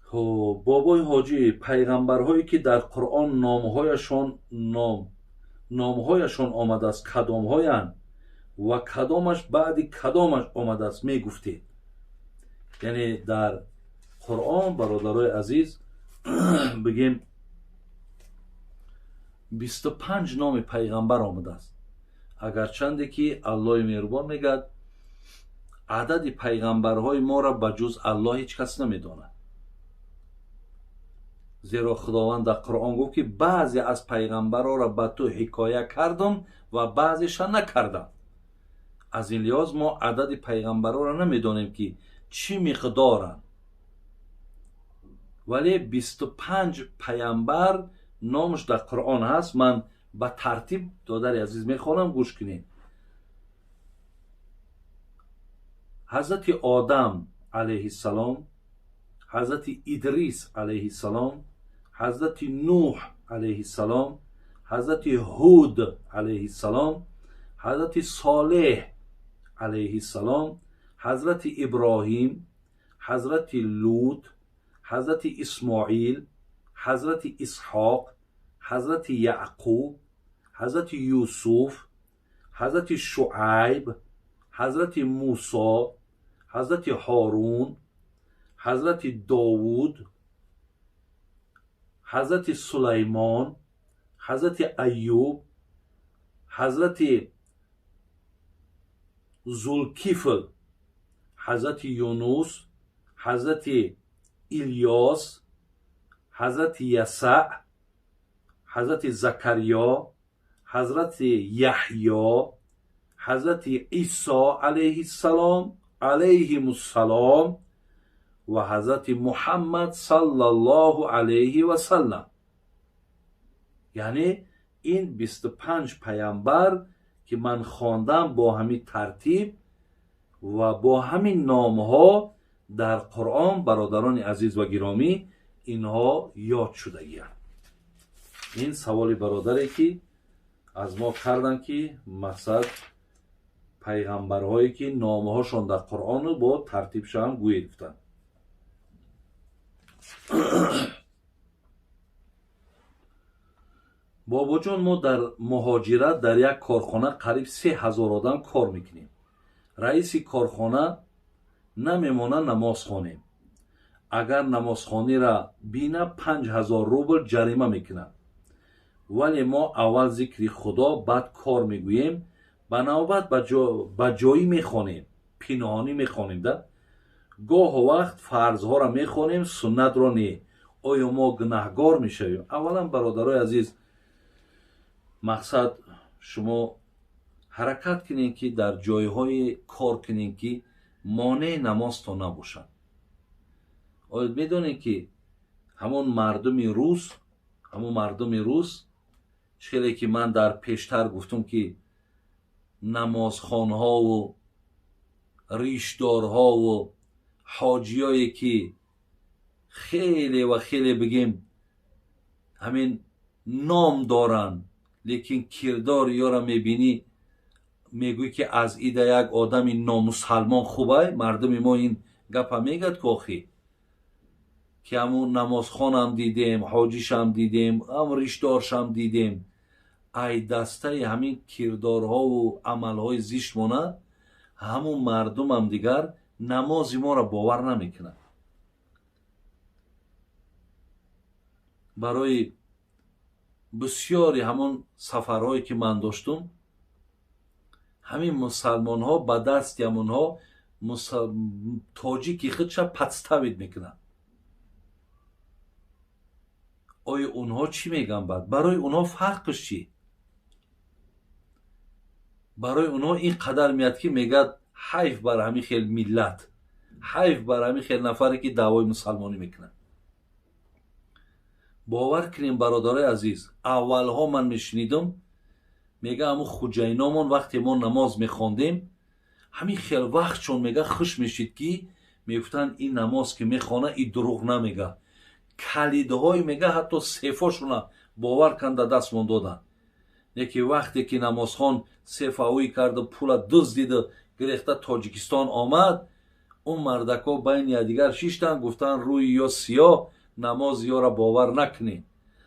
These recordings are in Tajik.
Хуб, бобои ҳоҷӣ, пайғамбарҳое ки дар Қуръон номҳояшон омадааст, кадомҳоянд ва кадомаш баъди кадомаш омадааст, мегуфтед? Яъне дар Қуръон, бародарои азиз, бигем, 25 номи пайғамбар омадааст. Агарчанде ки Аллоҳи меҳрубон мегӯяд, адади пайғамбарҳои моро ба ҷуз Аллоҳ ҳеҷ кас намедонад. Зеро Худованд дар Қуръон гуфт, ки баъзе аз пайғамбарҳоро ба ту ҳикоя кардам ва баъзеша накардам. Аз ин лиҳоз мо адади пайғамбарҳоро намедонем, ки чӣ миқдоранд, вале 25 пайғамбар номаш дар Қуръон ҳаст. Ман ба тартиб, додари азиз, мехонам, гӯш кунед. Ҳазрати Одам алайҳиссалом, ҳазрати Идрис алайҳиссалом, ҳазрати Нуҳ алайҳиссалом, ҳазрати Ҳуд алайҳиссалом, ҳазрати Солеҳ алайҳиссалом, ҳазрати Иброҳим, ҳазрати Лут, ҳазрати Исмоил, ҳазрати Исҳоқ, ҳазрати Яъқуб, ҳазрати Юсуф, ҳазрати Шуайб, ҳазрати Мусо, ҳазрати Ҳорун, ҳазрати Довуд, ҳазрати Сулаймон, ҳазрати Айюб, ҳазрати Зулкифл, ҳазрати Юнус, ҳазрати Илёс, ҳазрати Ясаъ, ҳазрати Закариё, ҳазрати Яҳё, ҳазрати Исо алайҳиссалом, алайҳимуссалом, ва ҳазрати Муҳаммад саллаллоҳу алайҳи васаллам. Яъне ин 25 пайғамбар, ки ман хондам, бо ҳамин тартиб ва бо ҳамин номҳо дар Қуръон, бародарони азиз ва гиромӣ, инҳо ёд шудагианд. Ин саволи бародаре, ки аз мо карданд, ки мақсад пайғамбарҳое, ки номҳошон дар Қуръону бо тартибшаам гӯед, гуфтанд. Бобоҷон, мо дар муҳоҷират дар як корхона қариб 3000 одам кор мекунем. Раиси корхона намемона намоз хонем. Агар намозхониро бина, 5000 рубл ҷарима мекунад. Вале мо аввал зикри Худо, баъд кор мегӯем, ба навбат ба ҷоӣ мехонем, пинҳонӣ мехонем, да? Гоҳо вақт фарзҳоро мехонем, суннатро не. Оё мо гунаҳгор мешавем? Аввалан, бародарои азиз, мақсад шумо ҳаракат кунед, ки дар ҷойҳое кор кунед, ки монеи намозтон набошад. Оё медонед, ки ҳамон мардуми рус, хеле ки ман дар пештар гуфтум, ки намозхонҳову ришдорҳову ҳоҷиёе, ки хеле ва хеле, бигем, ҳамин ном доранд, лекин кирдори ёро мебинӣ, мегӯӣ, ки аз ида як одами номусалмон хубай. Мардуми мо ин гапа мегӯяд, ки охи, ки ҳамун намозхонам дидем, ҳоҷишам дидем, ҳам ришдоршам дидем, ай дастаи ҳамин кирдорҳову амалҳои зишт монад, ҳамун мардумам дигар намози моро бовар намекунад. Барои бисёри ҳамон сафарҳое, ки ман доштум, ҳамин мусалмонҳо ба дасти ҳамонҳо тоҷики худша подставить мекунанд. Оё онҳо чӣ мегӯянд баъд? Барои онҳо фарқш чӣ? Барои онҳо ин қадар меяд, ки мегӯяд: «Ҳайф бар ҳамин хел миллат, ҳайф бар ҳамин хел нафаре, ки даъвои мусалмонӣ мекунад». Бовар кунем, бародарои азиз, аввалҳо ман мешунидам, мега, ҳамун хуҷайномон вақте мо намоз мехондем, ҳамин хел вақт чон, мега, хуш мешид, ки мегуфтанд: «Ин намоз ки мехона, и дурӯғ намега». Калидҳои, мега, ҳатто сефошуна, бовар канда, дастмон доданд. Неки вақте ки намозхон сефаҳоӣ карду пула дуздиду гирехта Тоҷикистон омад, он мардако байни якдигар шиштанд, гуфтанд рӯи ё сиёҳ, намоз ёра бовар накунед,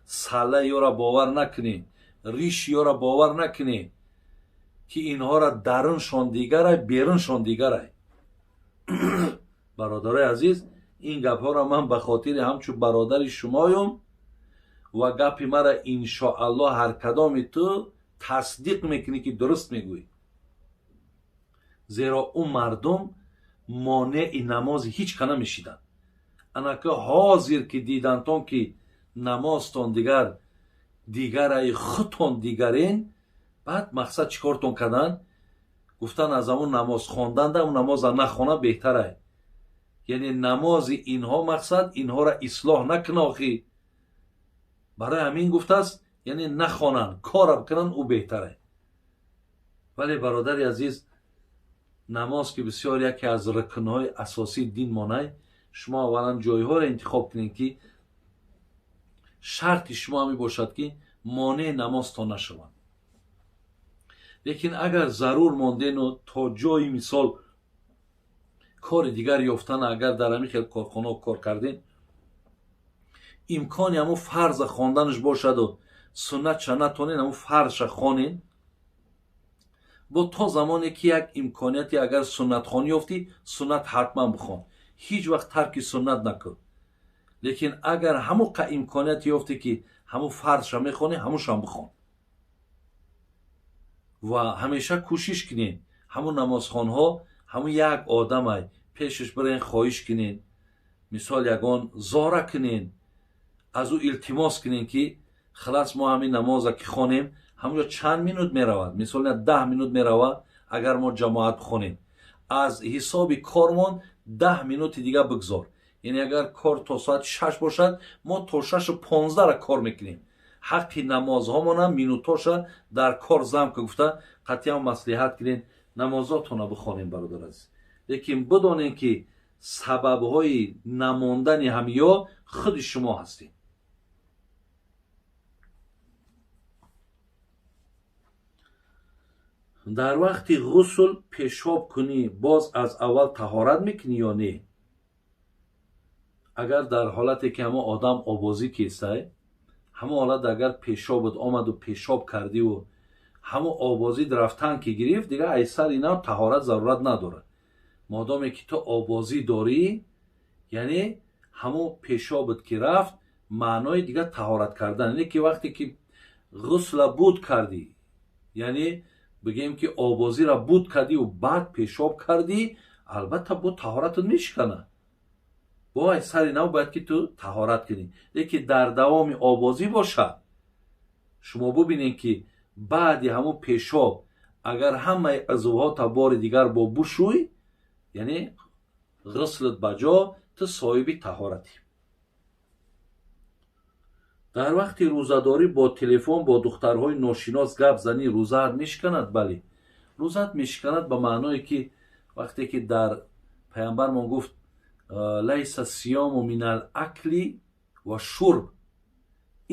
сала ёра бовар накунед, риш ёра бовар накунед, ки инҳоро даруншон дигарай, беруншон дигарай. Бародарои азиз, ин гапҳоро ман ба хотири ҳамчун бародари шумоюм ва гапи мара иншоаллоҳ ҳар кадоми ту тасдиқ мекунӣ ки дуруст мегӯӣ. Зеро ӯ мардум монеи намози ҳеҷ ка намешиданд. Анака ҳозир ки дидантон ки намозтон дигар дигараи худтон дигарен, баъд мақсад чӣ кортон карданд? Гуфтан аз ҳамун намоз хонданда ҳамун намоза нахона беҳтарай. Яъне намози инҳо мақсад инҳоро ислоҳ накуна охи. Барои ҳамин гуфтааст, яъне нахонанд, кора бикунанд, ӯ беҳтарай. Вале бародари азиз, намоз ки бисёр яке аз рукнҳои асосии дин монай, шумо аввалан ҷойҳоро интихоб кунед ки шарти шумо ҳамин бошад ки монеи намозтон нашаванд. Лекин агар зарур мондену то ҷои мисол кори дигар ёфтан, агар дар ҳамин хел корхонаҳо кор кардем, имкони ҳамун фарза хонданаш бошаду суннатша натонен, ҳамун фарзша хонен, бо то замоне ки як имконияте агар суннатхонӣ ёфтӣ, суннат ҳатман бихон, ҳеҷ вақт тарки суннат накун. Лекин агар ҳамун қа имконияте ёфтӣ ки ҳамун фарзша мехонӣ, ҳамуншам бихон. Ва ҳамеша кӯшиш кунед ҳамун намозхонҳо ҳамун як одамай пешаш бирен, хоҳиш кунед, мисол ягон зора кунед, аз ӯ илтимос кунед ки хилас мо ҳамин намоза ки хонем, ҳамунҷо чанд минут меравад, мисол 10 минут меравад, агар мо ҷамоат бихонем, аз ҳисоби кормон 10 минути дига бигзор. Яъне агар кор то соати 6 бошад, мо то 6:15 кор мекунем. Ҳаққи намозҳомонам минутоша дар кор зам ка гуфта қатъиян маслиҳат кунед, намозотонро бихонем бародар азиз. Лекин бидонед ки сабабҳои намондани ҳамё худи шумо ҳастед. Дар вақти ғусл пешоб кунӣ, боз аз аввал таҳорат мекунӣ ё не? Агар дар ҳолате ки ҳамон одам обозӣ кесай, ҳамон ҳолат агар пешобат омаду пешоб кардиву ҳамон обозӣ рафтан ки гирифт, дигар ай сари нав таҳорат зарурат надорад. Модоме ки ту обозӣ дорӣ, яъне ҳамон пешобат ки рафт, маънои дигар таҳорат кардан. Яъне ки вақте ки ғусла буд кардӣ, яъне бигем ки обозиро буд кардиву баъд пешоб кардӣ, албатта бо таҳоратат мешиканад. Бо ай сари нав бояд ки ту таҳорат кунӣ. Лекин дар давоми обозӣ бошад, шумо бубинед ки баъди ҳамон пешоб агар ҳамаи узвҳота бори дигар бо бушӯй, яъне ғуслат ба ҷо, ту соҳиби таҳоратӣ. Дар вақти рӯзадорӣ бо телефон бо духтарҳои ношинос гап занӣ, рӯзаат мешиканад? Бале, рӯзаат мешиканад ба маъное ки вақте ки дар паямбармон гуфт лайса сиёму минал акли ва шурб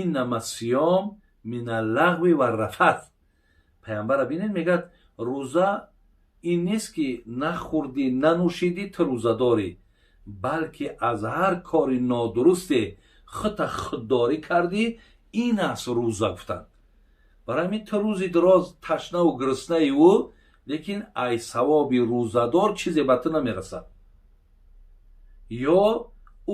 иннама сиём минал лағви ва рафат. Паямбара бинед, мегӯяд рӯза ин нест ки нахӯрдӣ нанӯшидӣ ту рӯзадорӣ, балки аз ҳар кори нодурусте худта худдорӣ кардӣ, ин аст рӯза гуфтанд. Барои ҳамин ту рӯзи дароз ташнаву гуруснаи ӯ, лекин ай савоби рӯзадор чизе ба ту намерасад. Ё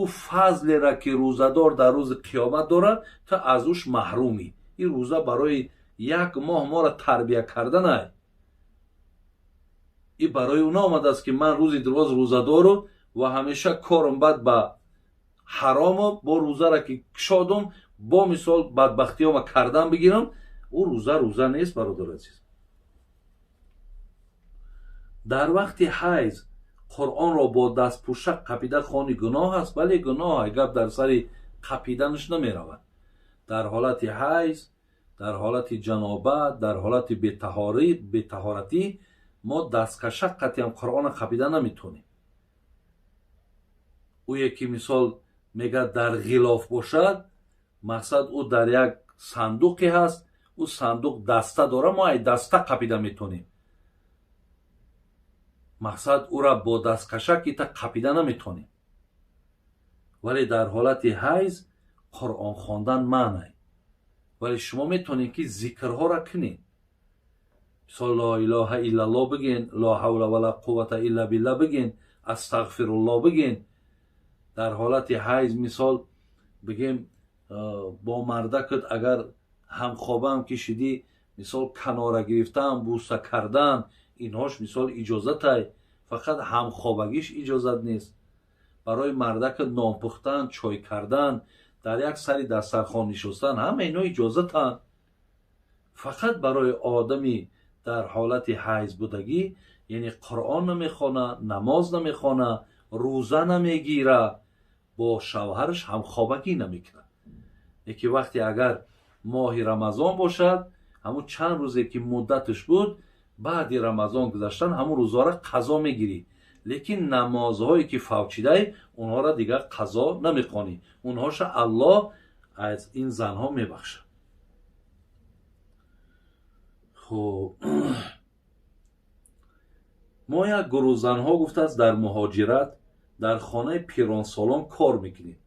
ӯ фазлера ки рӯзадор дар рӯзи қиёмат дорад, ту аз ӯш маҳрумӣ. Ин рӯза барои як моҳ моро тарбия карданай. Ин барои ӯ наомадааст ки ман рӯзи дароз рӯзадору ва ҳамеша корам бад ба ҳарому, бо рӯзара ки кушодум, бо мисол бадбахтиёма кардан бигирам, ӯ рӯза рӯза нест, бародар азиз. Дар вақти ҳайз Қуръонро бо дастпӯшак қапида хони гуноҳ аст? Бале, гуноҳ. Гап дар сари қапиданаш намеравад. Дар ҳолати ҳайз, дар ҳолати ҷанобат, дар ҳолати бетаҳоратӣ мо дасткашак қатъиан Қуръонро қапида наметонем. Ӯе ки мисол мегӯяд дар ғилоф бошад, мақсад ӯ дар як сандуқе ҳаст, Ӯ сандуқ даста дора, мо ай даста қапида метонем. Мақсад ӯра бо дасткашак ита қапида наметонем. Вале дар ҳолати ҳайз Қуръон хондан манъ. Вале шумо метонед ки зикрҳоро кунед. Мисол ло илоҳа иллаллоҳ бигӯен, ло ҳавла вала қуввата илла билла бигӯен, астағфируллоҳ бигӯен. Дар ҳолати ҳайз мисол бигем бо мардакат агар ҳамхобаам кишидӣ, мисол канора гирифтан, буса кардан, инҳош мисол иҷозатай, фақат ҳамхобагиш иҷозат нест. Барои мардакат нон пухтан, чой кардан, дар як сари дастархон нишостан, ҳама ино иҷозатанд. Фақат барои одами дар ҳолати ҳайз будагӣ, яъне Қуръон намехона, намоз намехона, рӯза намегира, бо шавҳараш ҳамхобагӣ намекунад. Яке вақте агар моҳи Рамазон бошад, ҳамун чанд рӯзе ки муддаташ буд, баъди Рамазон гузаштан ҳамун рӯзҳоро қазо мегирӣ. Лекин намозҳое ки фавчидай, онҳоро дигар қазо намехонӣ. Онҳоша Аллоҳ аз ин занҳо мебахшад. Хуб, мо як гурӯҳ занҳо гуфтааст дар муҳоҷират дар хонаи пиронсолон кор мекунем.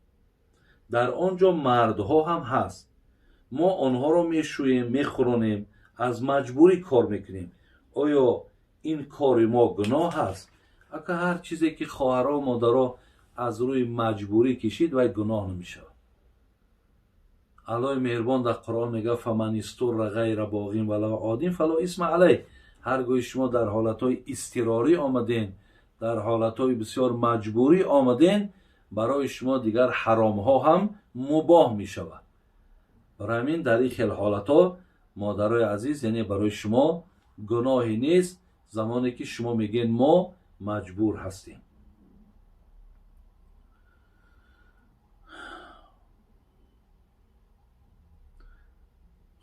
Дар он ҷо мардҳо ҳам ҳаст. Мо онҳоро мешӯем, мехӯронем, аз маҷбурӣ кор мекунем. Оё ин кори мо гуноҳ аст? Ака ҳар чизе ки хоҳаро модаро аз рӯи маҷбурӣ кишид, вай гуноҳ намешавад. Аллоҳи меҳрубон дар Қуръон мегӯяд: фаман истурра ғайра боғин вала один фало исма алайҳ. Ҳар гоҳи шумо дар ҳолатҳои изтирорӣ омаден, дар ҳолатҳои бисёр маҷбурӣ омаден, барои шумо дигар ҳаромҳо ҳам мубоҳ мешавад. Барои ҳамин дар ин хел ҳолатҳо модарои азиз, яъне барои шумо гуноҳе нест, замоне ки шумо мегӯед мо маҷбур ҳастем.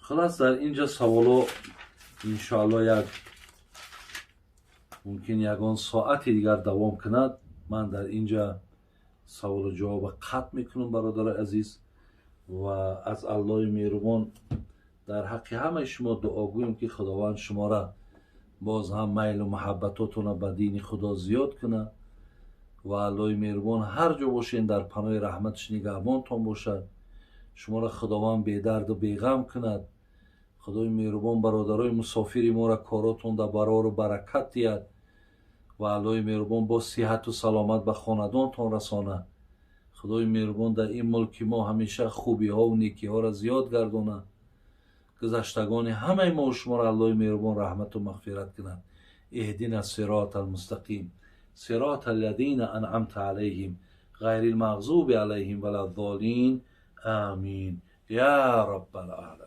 Хулас дар инҷа саволо иншоалло як мумкин ягон соати дигар давом кунад. Ман дар инҷа саволу ҷавоба қатъ мекунам, бародарои азиз, ва аз Аллоҳи меҳрубон дар ҳаққи ҳамаи шумо дуогӯем ки Худованд шуморо боз ҳам майлу муҳаббатотонро ба дини Худо зиёд кунад ва Аллоҳи меҳрубон ҳар ҷо бошен дар паноҳи раҳматаш нигаҳбонтон бошад. Шуморо Худованд бедарду беғам кунад. Худои меҳрубон бародарои мусофири моро коротон дар барору баракат диҳад ва Аллоҳи меҳрубон боз сиҳату саломат ба хонадонтон расонад. Худои меҳрубон дар ин мулки мо ҳамеша хубиҳову некиҳоро зиёд гардонад. Гузаштагони ҳамаи мо шуморо Аллоҳи меҳрубон раҳмату мағфират кунад. Иҳдина сирота алмустақим, сирота аллазина анъамта алайҳим, ғайри алмағзуби алайҳим валаззолин. Амин я раббал оламин.